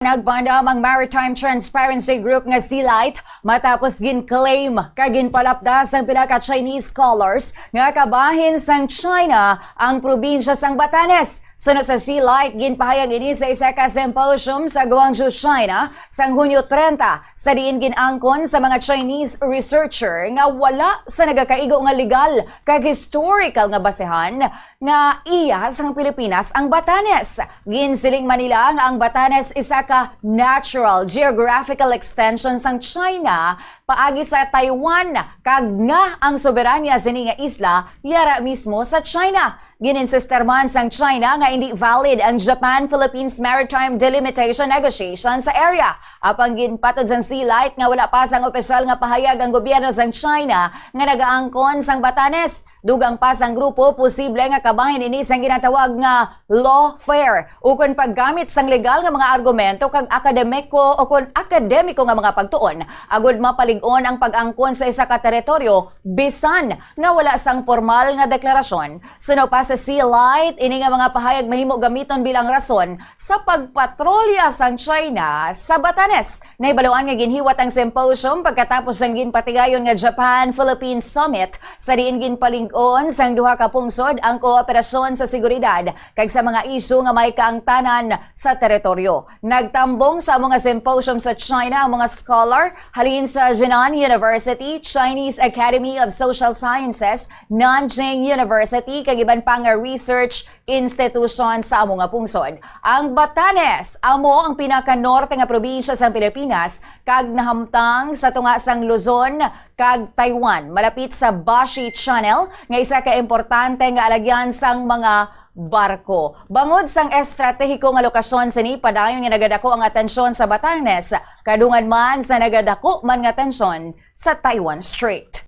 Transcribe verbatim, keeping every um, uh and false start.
Nagpandam ang Maritime Transparency Group nga Sealight matapos gin-claim kag ginpalapda sang pila ka Chinese scholars nga kabahin sang China ang probinsya sang Batanes. Suno sa Sealight, ginpahayag ini sa isa ka symposium sa Guangzhou, China, sang Hunyo trenta, sa diin gin-angkon sa mga Chinese researcher nga wala sa nagakaigo nga legal kag historical nga basehan nga iya sang Pilipinas ang Batanes. Ginsiling man nila nga ang Batanes isa ka natural geographical extension sang China paagi sa Taiwan, kag nga ang soberanya sini nga isla yara mismo sa China. Gin-insister man sang China nga indi valid ang Japan-Philippines Maritime Delimitation Negotiation sa area. Apang ginpatod sang Sealight nga wala pa sang opisyal nga pahayag ang gobyerno sang China nga nagaangkon sang Batanes. Dugang pa sang grupo, posible nga kabahin ini sang ginatawag nga lawfare, ukon paggamit sang legal nga mga argumento kag akademiko ukon akademiko nga mga pagtuon, agud mapalig-on ang pag-angkon sa isa ka teritoryo bisan nga wala sang pormal nga deklarasyon. Suno pa sa Sealight, ini nga mga pahayag mahimo gamiton bilang rason sa pagpatrolya sang China sa Batanes. Nahibaluan nga ginhiwat ang symposium pagkatapos sang ginpatigayon nga Japan-Philippines Summit, sa diin ginpalig-on sang duha ka pungsod ang kooperasyon sa seguridad kag sa mga isyu nga may kaangtanan sa teritoryo. Nagtambong sa amo nga symposium sa China ang mga scholar halin sa Jinan University, Chinese Academy of Social Sciences, Nanjing University, kag iban pa nga research institution sa amo nga pungsod. Ang Batanes amo ang pinakanorte nga probinsya sa Pilipinas kag nahamtang sa tunga sang Luzon kag Taiwan, malapit sa Bashi Channel, nga isa ka importante nga alagyan sang mga barko. Bangod sang estratehiko nga lokasyon sini, padayon nga nagadako ang atensyon sa Batanes, kadungan man sa nagadako man nga tensyon sa Taiwan Strait.